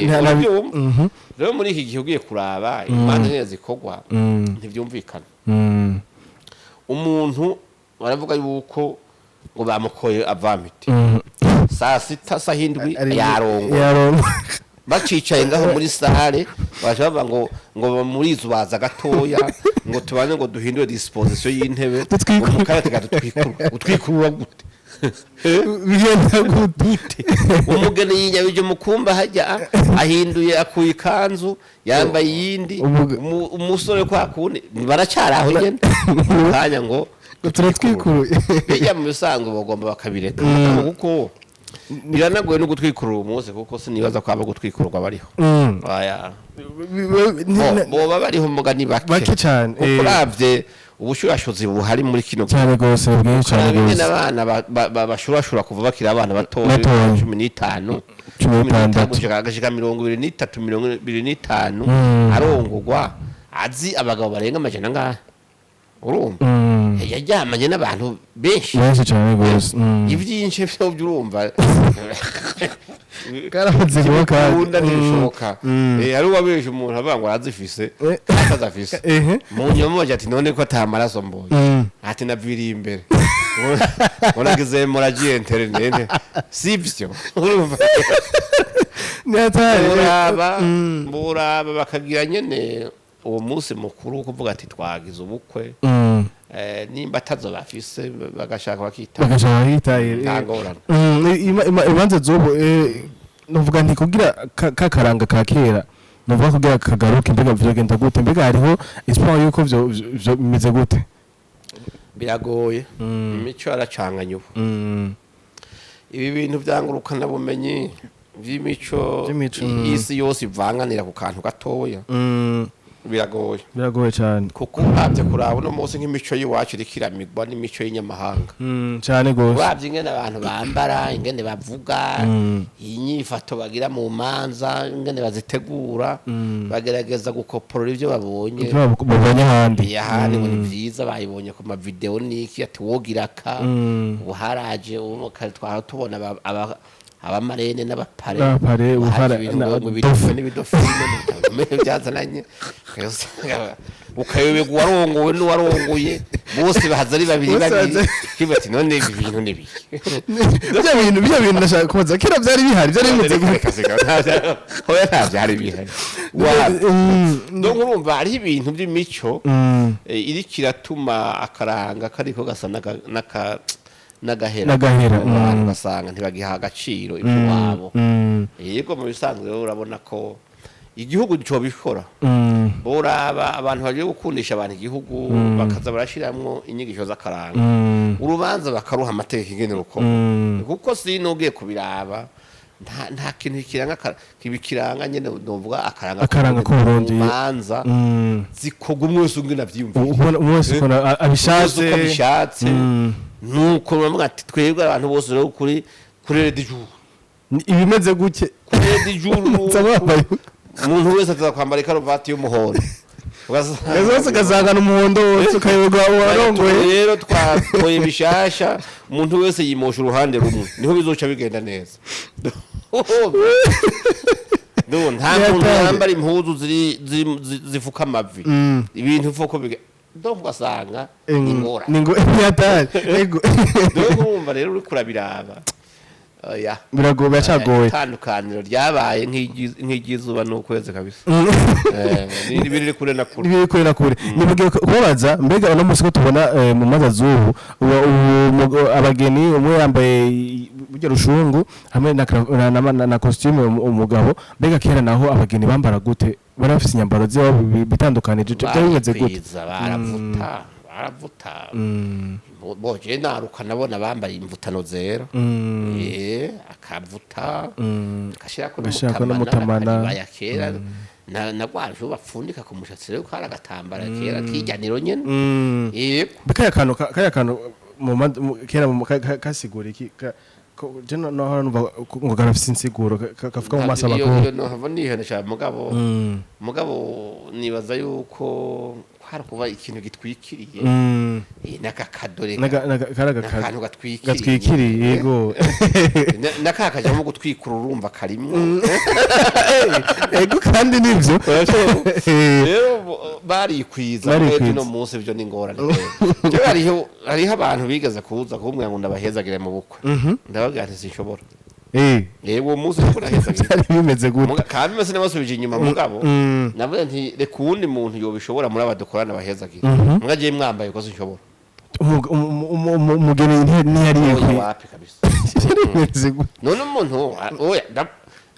Urabyumva? Rero muri iki gihe ugiye kuraba imanza nyine zikorwa, ntibyumvikana. Umuntu baravuga yuko ngo bamukoye avant-midi, saa sita, saa hindwi yarongo Yarongo. Bacicaye ngaho muri salle, baje bavuga ngo muri izo baza gatoya, ngo tubanze ngo duhindure disposition y'intebe. Dutwikurure. Ngo mu kanya tugatwikurura. Utwikurura gute? Bigenda gute? Umugeni yinyabije mu kumba hajya, ahinduye, akuye ikanzu, yambaye iyindi. Umusore kwa kundi baracyari aho nyene, mu kanya ngo Ngo turatwikuruye. Bijya mu bisanzwe bagomba bakabireka, kuko biranagoye no gutwikurura umunsi, kuko sinibaza ko aba gutwikururwa bariho. Oya. Boba bariho mugani bake. Bake cane, Kuko uravye ubushurashuzi buhari muri kino gihe, Cyane rwose, bwinshi cyane bimwe rwose. n'abana bashurashura kuva bakiri abana batoya. Batoya. 15. 16. Gushika agashika 23, 25, arongogwa, azi abagabo barenga amajana angahe, urumva? Yaryamanye n'abantu benshi. Benshi cyane rwose. Ibyinshi byo urumva. Karamaze kuba kandi. Kunda ntibishoboka. Hari uwabesha umuntu avuga ngo arazifise, atazafise. Mu nyuma baje ati none ko ata maraso mbonye? Ati naviriye imbere, unagize muragiye interinete, sivyo? Urumva? Ni hatari. Buraba buraba bakagira nyene uwo munsi mukuru wo kuvuga ati twagize ubukwe. Nimba atazo bafise, bagashaka bakita. Bagashaka bakitahira. Nta ngorane. Imanza z'ubu, novuga nti kugira ka karanga ka kera, novuga kugira kagaruke, mbega vyogenda gute? Mbega hariho espoir yuko vyo bimeze gute? Biragoye, imico yaracanganye ubu. Ibi bintu byangurukana bumenyi Vy'imico. Vy'imico. Isi yose ivanganira ku kantu gatoya. Biragoye. Biragoye cyane. Kuko uravye kuraba uno munsi, nk'imico y'iwacu iriko iramigwa n'imico y'inyamahanga. Cyane gose. Uravye ingene abantu bambara, ingene bavuga, inyifato bagira mu manza, ingene bazitegura, bagerageza gukoporora ivyo babonye. Ivyo babonye ahandi. Ahandi ngo ni vyiza, bayibonye ku mavideo niki, ati wogira aka. Ubu haraje, ubu kare twara tubona abamarraine n'abaparrain. N'abaparrain, ubu Haje ibintu ngo ibidauphin dauphin. N'ibidauphin byazananye, usanga ukayoberwa uwarongowe n'uwarongoye, bose bahaza ari babiri. Bose Babiri. baza- Kivuga ati: "None ibi bintu ni ibiki?" Bya bintu nashaka kubaza, kera byari bihari, byari bimeze gute? Oya, nta byari bihari. Donc urumva hariho ibintu by'imico iriko iratuma akaranga kariko gasa n'agahera. N'agahera. Abantu ugasanga ntibagiha agaciro iby'iwabo. Yego, mu bisanzwe rero urabona ko igihugu cobikora. Boraba abantu bagiye gukundisha abantu igihugu, bakaza barashiramwo inyigisho z'akaranga. Urubanza bakaruha amategeko ingene rukorwa. Kuko sinugiye kubiraba, nta kintu kiranga kibikiranga nyene, novuga akaranga. Akaranga k'Uburundi. Mu manza zikorwa umwe wese ungene avyiyumvira. Ubona umwe wese ukuntu abishatse. Uko abishatse. Nuko baravuga ati: "Twebwe abantu bose rero kuri redo jour, Ibimeze gutye. kuri redo jour, Nza bambaye umuntu wese aza kwambara ikaruvati y'umuhondo." Wese ugasangana umuhondo wose, ukayoberwa uwarongoye. Rero twatoye bishasha, umuntu wese yimosha uruhande rumwe, niho bizoca bigenda neza. No, nta muntu Yataye. yambara impuzu ziri zifuka amavi, ibintu uko donc ugasanga ni ingorane. Ni ngo yataye, ego. Donc urumva rero uriko urabiraba, oya. Biragoye, biracagoye. Itandukaniro ryabaye nk'iry'izuba n'ukwezi kabisa. Ni biri kure na kure. Nibiri kure na kure. Nibugiye kubabaza, mbega uno munsi ko tubona mu manza z'ubu, abageni umwe yambaye burya rushungu hamwe na costume, umugabo, mbega kera naho abageni bambara gute? Bari bafise inyambaro zabo bitandukanije, byari bimeze gute? Barikwiza, baravuta, baravuta. Bo je naruka nabona bambaye imvutano zera. Akavuta, agashirako Agashirako n'umutamana. n'umutamana. N'akaribaya kera na rwaje bapfundika ku mushatsi rero, kari agatambara kera kijyaniro nyene. Yego. Kaya kantu kera kasigura iki? Je no numva ngo karafise insiguro, kavuga mu maso Iyo abakobwa. Iyo nohava nihena cyane, mugabo nibaza yuko kwari kuba ikintu gitwikiriye. N'akakadore. Kari n'akantu gatwikiriye. Gatwikiriye, yego. N'aka kajyamo gutwikura, urumva karimwo. Ego, kandi nivyo. Rero barikwiza. Barikwiza. Mwebwe uno munsi ibyo ni ingorane. Rero hariho abantu bigeze kuza kumbwira ngo ndabahezagire mu bukwe, ndababwira nti sinshobora. Yego, uwo munsi niko nahezagira. Byari bimeze gute? Kandi mese nabasubije inyuma, mugabo navuze nti: "Reka uwundi muntu yobishobora muri aba dukorana bahezagira, mwagiye mwambaye uko sinshobora." Umugeni ntiyari Oya, yikwiye? wapi kabisa. Byari bimeze gute? None umuntu, oya,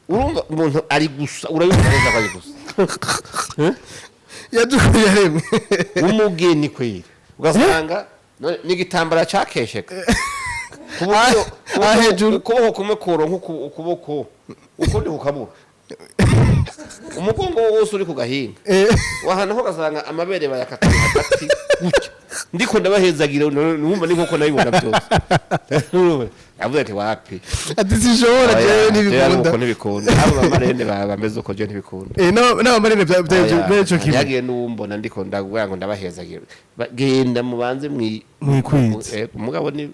urumva umuntu ari gusa, urabibona neza ko ari gusa. Yadukuye yaremwe. Umugeni kweri, ugasanga none n'igitambara cakesheka ku buryo Ah, hejuru. ukuboko kumwe kuronka ukuboko, ukundi kukabura, umugongo wose uri ku gahinga. Wahana ho ugasanga amabere bayakatiye hagati gutya. Ndiko ndabahezagira, numva ni nkuko nabibona byose. Avuze ati: "Wapi." Ati: "Sinshobora jewe, ntibikunda." Uko ntibikunda, abo bamarraine bameze uko, je ntibikunda. N'abamarraine bya ico kimwe. Yagiye n'uwumbona ndiko ndavuga ngo ndabahezagira. Genda mubanze Mwikwize. Umugabo ni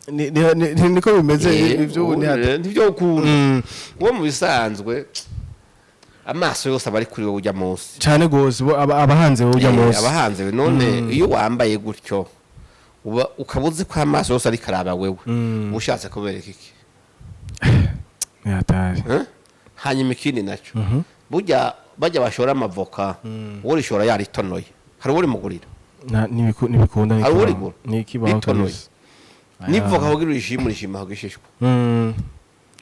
Niko bimeze ivyo ubu ni hata. Ntivyo ukunda uwo mu bisanzwe amaso yose aba ari kuri wowe ujya munsi. Cane gose, bo abahanze ujya munsi. Abahanze. None iyo wambaye gutyo, uba ukaba uzi ko amaso yose ariko araba wewe, uba ushatse kubereka iki? Yatari. Eh? Hanyuma ikindi naco, burya bajya bashora amavoka, uwo rishora yaritonoye, hari uwo rimugurira? Ntibikunda. Hari uwo rigura? Nikibaho. Ritonoye. Kabisa. N'ivoka kugira urishime, urishima aho gishishwa.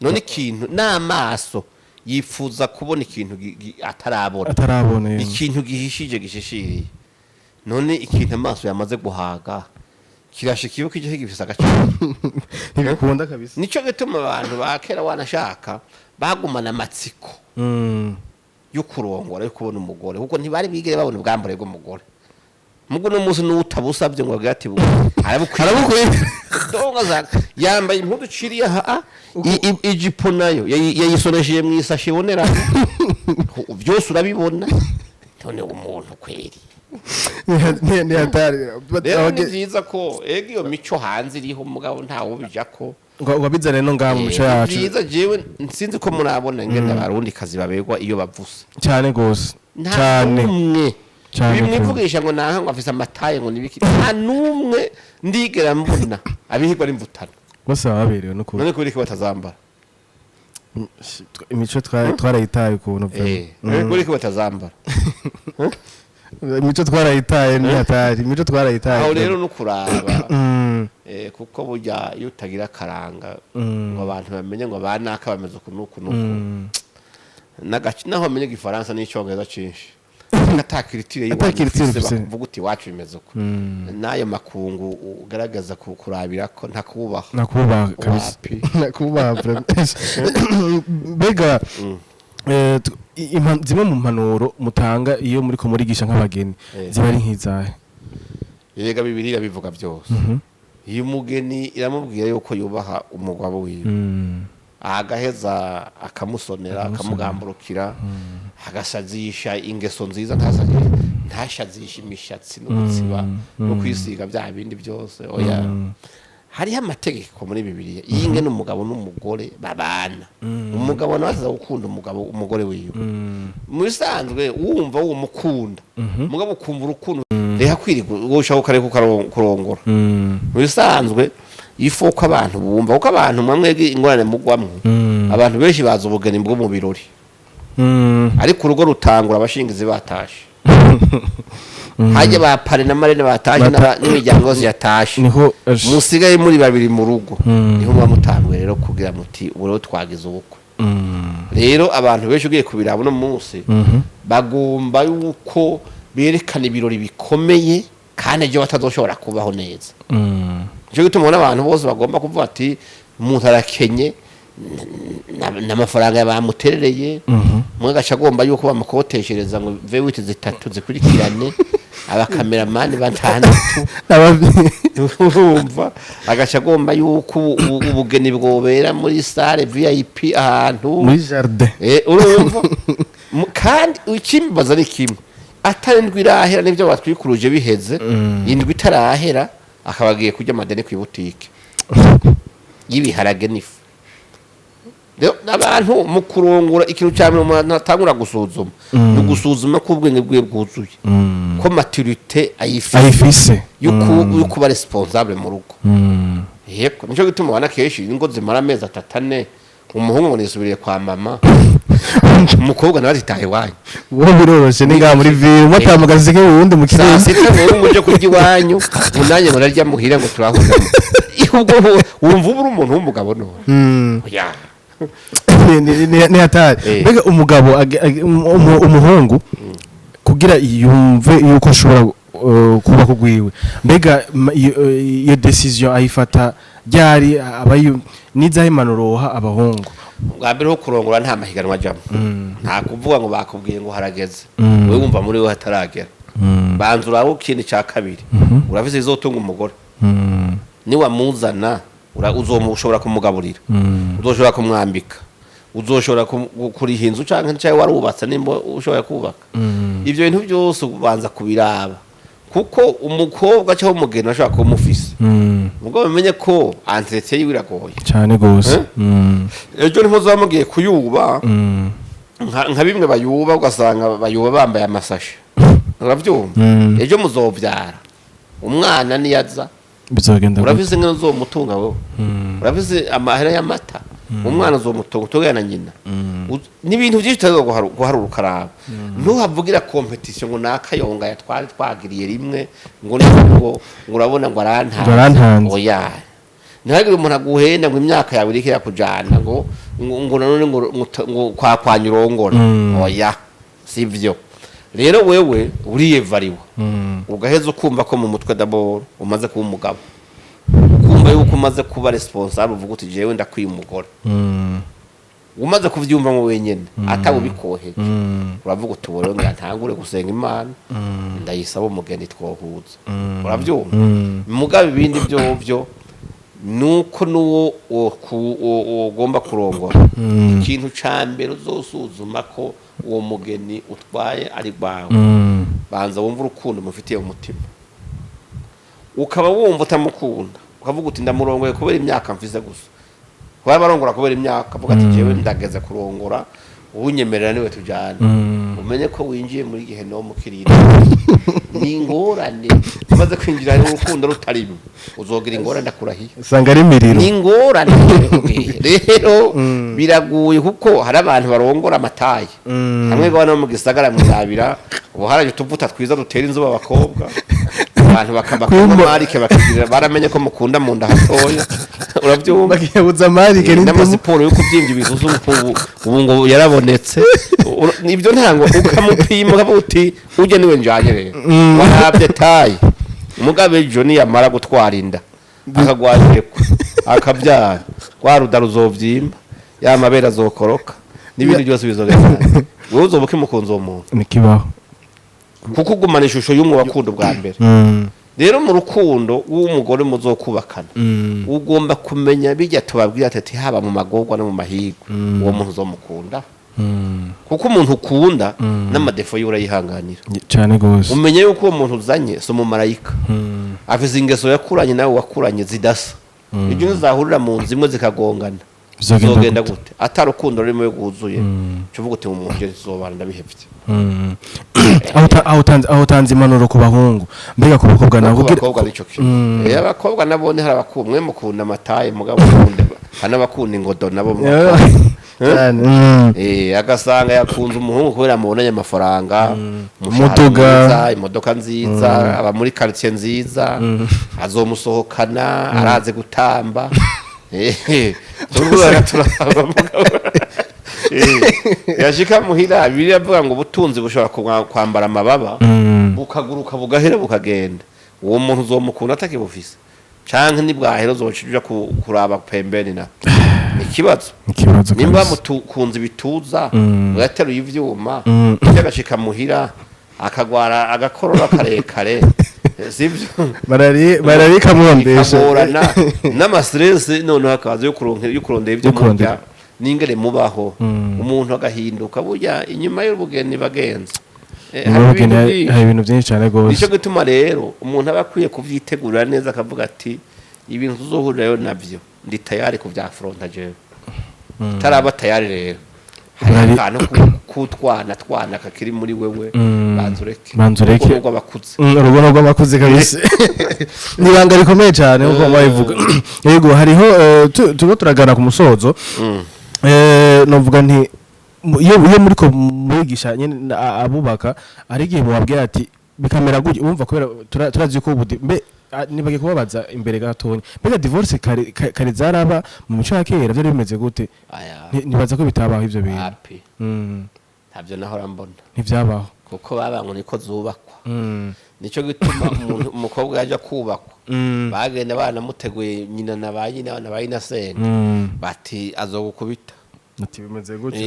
None ikintu n'amaso yifuza kubona ikintu atarabona. Atarabona, yego. Ikintu gihishije, gishishiriye. None ikintu amaso yamaze guhaga kirashika iyo kijya gifise agaciro? Ntibikunda kabisa. Nico gituma abantu ba kera wanashaka Bagumana amatsiko yo kurongora, yo kubona umugore, kuko ntibari bigere babona ubwambure bw'umugore. Mugo no munsi n'utabusabye ngo agati arabukwiye. Donga yambaye impuzu ciriye aha, ijipo nayo yayisonesheje mu isashi ibonerana, byose urabibona. None umuntu kweri? Ni hatari. Rero ni byiza ko ega iyo mico hanze iriho, mugabo ntawo bija ko ngo abizane no ngaha mu mico Ni yacu. byiza. Jewe sinzi ko murabona ingene Abarundi kazi baberwa iyo bavuse. Cyane gose. Nta Cyane. n'umwe Cyane. bimwivugisha ngo naha ngo afise ama taille, ngo nibiki. Nta n'umwe ndigera mbona abihirwa n'imvutano. Bose baba baberewe no kuba. None kubera iki batazambara? Imico twarayitaye ukuntu. None kubera iki batazambara? Imico twarayitaye, ni hatari, imico twarayitaye. Aho rero no kuraba, kuko burya iyo utagira akaranga ngo abantu bamenye ngo banaka bameze uku n'uku n'uku, n'agace naho bamenye Igifaransa n'Icyongereza cinshi, ata culture Ata culture y'iwanyu ufise. bakuvuga uti iwacu bimeze uku, n'ayo makungu ugaragaza kurabira ko ntakubaha. Nakubaha kabisa. Wapi. Nakubaha vraiment. Mbega zimwe mu mpanuro mutanga iyo muriko murigisha nk'abageni ziba ari nk'izahe? Yega, Bibiliya bivuga byose. Iyo umugeni iramubwira yuko yubaha umugabo wiwe, agaheza akamusonera, akamugamburukira, agasazisha ingeso nziza, ntashazishe imishatsi no gutsiba no kwisiga bya bindi byose, oya. Hariho amategeko muri Bibiliya iyi ngene umugabo n'umugore babana. Umugabo nawe aza gukunda umugore wiwe. Mu bisanzwe wumva wumukunda, mugabo ukumva urukundo reka kwirirwa ushaka ukareka kurongora. Mu bisanzwe ifu ko abantu bumva, kuko abantu mwamwe ingorane mugwamwo, abantu benshi bazi ubugeni bwo mu birori, ariko urugo rutangura abashingizi batashe, hajya ba parrain na marraine batashe, n'imiryango yose yatashe, niho musigaye muri babiri mu rugo, niho muba mutanguye rero kugira muti ubu rero twagize ubukwe. Rero abantu benshi ugiye kubiraba uno munsi, bagomba yuko berekana ibirori bikomeye kandi ejo batazoshobora kubaho neza. Nicyo gituma ubona abantu bose bagomba kuvuga ati umuntu arakenye, n'amafaranga bamuterereye, umwe agaca agomba yuko bamukoteshereza ngo V8 zitatu zikurikirane, abakameramani batandatu. Urumva, agaca agomba yuko ubugeni bwobera muri salle VIP ahantu muri jardin. Urumva, kandi ikimbaza ni kimwe: atari indwi irahera n'ibyo batwikuruje biheze, indwi itarahera akaba agiye kurya amadeni ku ibutike y'ibiharage n'ifu. Rero abantu mu kurongora, ikintu cya mbere umuntu atangura gusuzuma ni ugusuzuma ko ubwenge bwiwe bwuzuye, ko maturité ayifise, ayifise, yo kuba responsable mu rugo. Yego, nicyo gituma ubona kenshi ingo zimara amezi 3, 4, umuhungu ngo nisubiriye kwa mama, umukobwa nawe ati taha iwanyu. Wowe biroroshe, ni ngaha muri ville umwe ke wundi mu Saa kirere. sita ngo uje kurya iwanyu, ngo nanjye ngo narya muhira, ngo turahura. Ubwo wumva uba uri umuntu w'umugabo none? Oya. Ni hatari. Mbega umugabo umuhungu kugira yumve yuko ashobora kubaka ugwiwe, mbega iyo décision ayifata ryari? Aba nizaho impanuro woha abahungu? Bwa mbere ho kurongora nta mahiganwa ajamo, nta kuvuga ngo bakubwiye ngo harageze. Wowe wumva muri we hataragera, banza urabe. Ikindi cya kabiri, urafise izotunga umugore? Niwamuzana uzomushobora kumugaburira, uzoshobora kumwambika, uzoshobora kuriha inzu canke warubatse, nimba ushoboye kubaka? Ivyo bintu byose ubanza kubiraba, kuko umukobwa cyangwa umugeni ashobora kuba umufise, ubwo bamenye ko entretien yiwe iragoye. Cyane gose. Eh? Ejo niho muzoba mugiye kuyuba, nka bimwe bayuba, ugasanga bayuba bambaye amasashe, urabyumva? Ejo muzovyara umwana, niyaza Bizogenda gute? Urafise ingene uzomutunga wowe? Urafise amahera y'amata? Umwana uzomutunga utugana na nyina? N'ibintu byinshi utaza guharura ukaraba. Ntuhavugira compétition ngo nakayonga yatwari twagiriye rimwe, ngo urabona ngo arantanze. Ngo arantanze. Oya, ntihagire umuntu aguhenda ngo imyaka yawe iriko irakujana, ngo nanone ngo kwakwanya urongora. Oya, sivyo. Rero wewe uriyevariwa, ugaheza ukumva ko mu mutwe d'abord umaze kuba umugabo, ukumva yuko umaze kuba responsable, uvuga uti jewe ndakwiye umugore. Umaze kuvyumva mu wenyene atabubikoheje, uravuga uti: "Ubu rero ngira ntangure gusenga Imana, ndayisaba umugeni twohuza." Uravyumva? Mugabo ibindi vyovyo nuko nuwo wogomba kurongora, ikintu ca mbere uzosuzuma ko uwo mugeni utwaye ari rwawe, banza wumve urukundo mufitiye umutima. Ukaba wumva utamukunda, ukavuga uti: "Ndamurongoye kubera imyaka mfise gusa." Kuba barongora kubera imyaka, avuga ati: "Jewe ndageze kurongora, uwunyemerera niwe tujyana." Umenye ko winjiye muri gihe no mukirira ni ingorane. Umaze kwinjira mu rukundo rutarimo, uzogira ingorane, ndakurahiye. Usanga ari imiriro. Ni ingorane rero, biraguye, kuko hari abantu barongora ama taille. Hamwe bana mu gisagara mwirabira, ubu haraje utuvuta twiza dutera inzobe abakobwa, abantu bakaba marike bakigirira, baramenye ko mukunda mu nda hatoya, urabyumva? Bakiyabuza marike n'indimu. N'amasiporo yo kubyimba ibisusu ubu ngo yarabonetse. Nibyo, ntango ukamupima ukavuga uti: "Ujye niwe njanye." Rero warabye taille, mugabe ejo niyamara gutwara inda, akagwajeko, akabyara, rwa ruda ruzovyimba, ya mabere azokoroka, n'ibindi byose bizogenda. Wewe uzoba ukimukunze uwo muntu? Ntikibaho. Kuko ugumana ishusho y'umwe wakunda ubwa mbere. Rero mu rukundo w'umugore muzokubakana, ugomba kumenya bijya tubabwira ati haba mu magorwa no mu mahirwe, uwo muntu uzomukunda, kuko umuntu ukunda n'ama défauts yiwe urayihanganira. Cyane gose. Umenye yuko uwo muntu uzanye si umumarayika, afise ingeso yakuranye nawe wakuranye zidasa. Ibyo ntizahurira mu nzu imwe zikagongana. Bizogenda Bizogenda gute? gute atari urukundo rurimo rwuzuye? Uca uvuga uti: "Mu muntu tuzobana ndabihevye." Aho utanze impanuro ku bahungu, mbega ku bakobwa no nabo? ku bakobwa nico kimwe. Abakobwa nabo ni hari abakunda, mwe mukunda ama taille, mugabo mukunde hari n'abakunda ingodo nabo mu bakobwa. Cyane. Agasanga yakunze umuhungu kubera amubonanye amafaranga, umushahara Umuduga. mwiza, imodoka nziza, aba muri quartier nziza, azomusohokana, araze gutamba. Turiko turaba mugabo. Yashika muhira, Bibiliya avuga ngo ubutunzi bushobora kwambara amababa, bukaguruka, bugahera, bukagenda. Uwo muntu uzomukunda atakibufise, canke nibwahera uzoca uja kuraba pembeni? Na ni ikibazo. Ikibazo Nimba kabisa. mutukunze ibituza, ugateruye ivyuma, agashika muhira akagwara agakorora karekare, sivyo? Malariya ikamwondesha. Ikagorana n'ama stress, noneho akaza yo kurondera ibyo Yo kurondera. murya n'ingene mubaho, umuntu agahinduka. Burya inyuma y'ubugeni, bagenzi, Nyuma hari y'ubugeni ibintu hari byinshi. hari ibintu byinshi cyane Nicyo rwose. gituma rero umuntu aba akwiye kubyitegurira neza, akavuga ati: "Ibintu tuzohurirayo nabyo ndi tayari kuvyafronta jewe." Utaraba tayari rero, hari akantu k'utwana twana kakiri muri wewe, banza ureke. Banza ureke. Urugo rw'abakuze. Urugo rw'abakuze kabisa ni ibanga rikomeye cyane nkuko babivuga. Yego, hariho turiko turagana ku musozo. Novuga nti iyo muriko murigisha nyene abubaka, hari igihe mubabwira ati bikamera gutya, urumva, kubera turazi ko ubu mbe nibagiye kubabaza imbere gatonya, mbega divorce kare zaraba mu mico ya kera, byari bimeze gute? Aya. Nibaza ko bitabaho ivyo bintu. Api. Ntabyo nahora mbona. Ntivyabaho. Kuko baba ngo niko zubakwa. Nicyo gituma umuntu umukobwa yaja kubakwa, bagenda banamuteguye nyina na ba nyina na ba nyinasenge, bati: "Azogukubita." Ati bimeze gutya.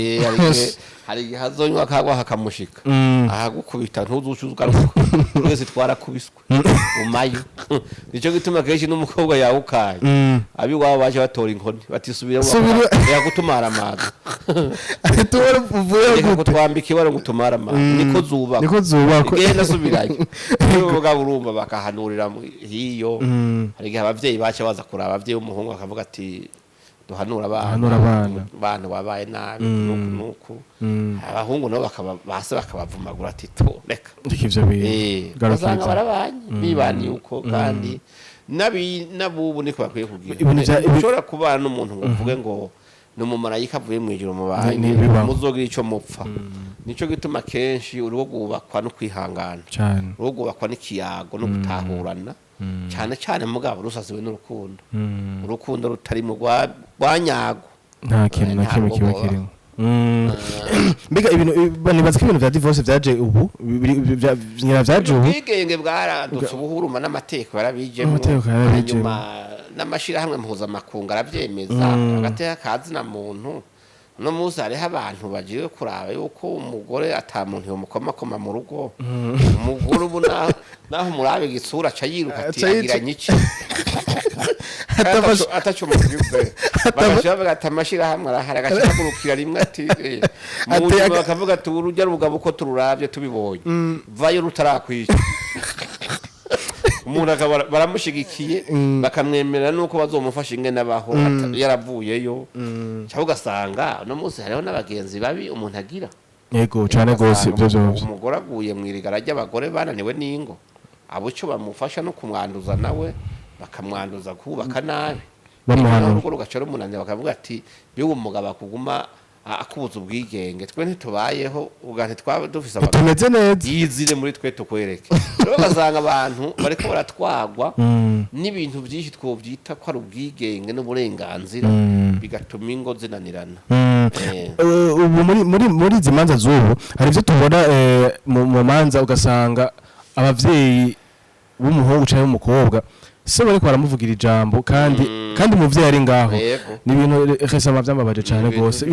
Hari igihe azonywa akagwa hakamushika, ahagukubita ntuzuca ugaruka. Twese twarakubiswe umayo. Nicyo gituma kenshi n'umukobwa yawukaye, abiwabo baje batora inkoni batisubira Subira. yagutumara amazi. Tubona uvuye Reka gute? kutwambika ibara ngo utumare amazi, niko zubakwa. Niko zubakwa. Genda subirayo. Niyo urumva bakahanurira hiyo. Hari igihe abavyeyi baca baza kuraba, abavyeyi b'umuhungu bakavuga ati: "Duhanura abana." Duhanura abana. Abana wabaye nabi nuku nuku. Abahungu nabo bakaba base bakabavumagura ati: "To reka." Reka ivyo bintu. Ugasanga Garukiriza. barabanye bibaniye uko, kandi nabubu niko bakwiye kugira. Ushobora kubana n'umuntu ngo uvuge ngo ni umumarayika avuye mu ijuru mubanye, Ntibibaho. muzogira ico mupfa. Nico gituma kenshi urugo rwubakwa no kwihangana, Cyane. urugo rwubakwa n'ikiyago no gutahurana cyane cyane, mugabo rusasiwe n'urukundo. Urukundo rutari mu rwa nyago, nta kintu na nta kimwe kiba rugo. kirimo. Mbega ibintu nibaza ko ibintu vya divorce vyaje ubu nyina vyaje ubu. Ubwigenge bwaradutse ubuhuruma n'amategeko yarabijemo. Amategeko yarabijemo. Hanyuma n'amashirahamwe mpuzamakungu aravyemeza, agateka kazina muntu. Uno munsi hariho abantu bagiye kuraba yuko umugore ata muntu yomukomakoma mu rugo. Umugore ubu naho umuraba igitsura, aca yiruka ati Aca yica- agira nyiki. Atafashe- Ataco mugize, bagaca bavuga ati amashirahamwe arahari, agaca ahagurukira rimwe ati mu Ati nyuma bakavuga ati urujya rugabo uko tururavye tubibonye, vayo rutarakwica. Umuntu akaba baramushigikiye, bakamwemerera nuko bazomufasha ingene abaho yaravuyeyo. Cyangwa ugasanga uno munsi hariho n'abagenzi babi umuntu agira. Yego, cyane rwose, ibyo Ugasanga byose. umugore aguye mu irigara ry'abagore bananiwe n'ingo, abo icyo bamufasha no kumwanduza, nawe bakamwanduza kubaka nabi. Bamuhanura. Urugo rugaca rumunanira, bakavuga ati biwe umugabo akuguma akubuza ubwigenge, twe ntitubayeho ubwa ntitwaba dufise abagabo. Tumeze neza. Yizire muri twe tukwereke. Rero ugasanga abantu bariko baratwagwa n'ibintu byinshi twobyita ko ari ubwigenge n'uburenganzira, bigatuma ingo zinanirana. Ubu muri izi manza z'ubu hari ibyo tubona mu manza, ugasanga abavyeyi b'umuhungu cyangwa b'umukobwa se bariko baramuvugira ijambo, kandi umuvyeyi ari ngaho. Ni ibintu récemment byambabaje cyane Ibintu rwose.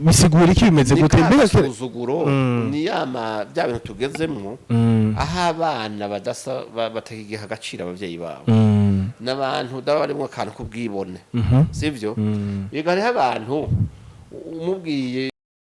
Bisigura iki? Bimeze Ni gute ka mbega? Gasuzuguro, ni yama bya bintu tugezemwo, aho abana badasa batakigiha agaciro abavyeyi babo n'abantu daba barimwo akantu k'ubwibone, sivyo? Yego, hariho abantu umubwiye.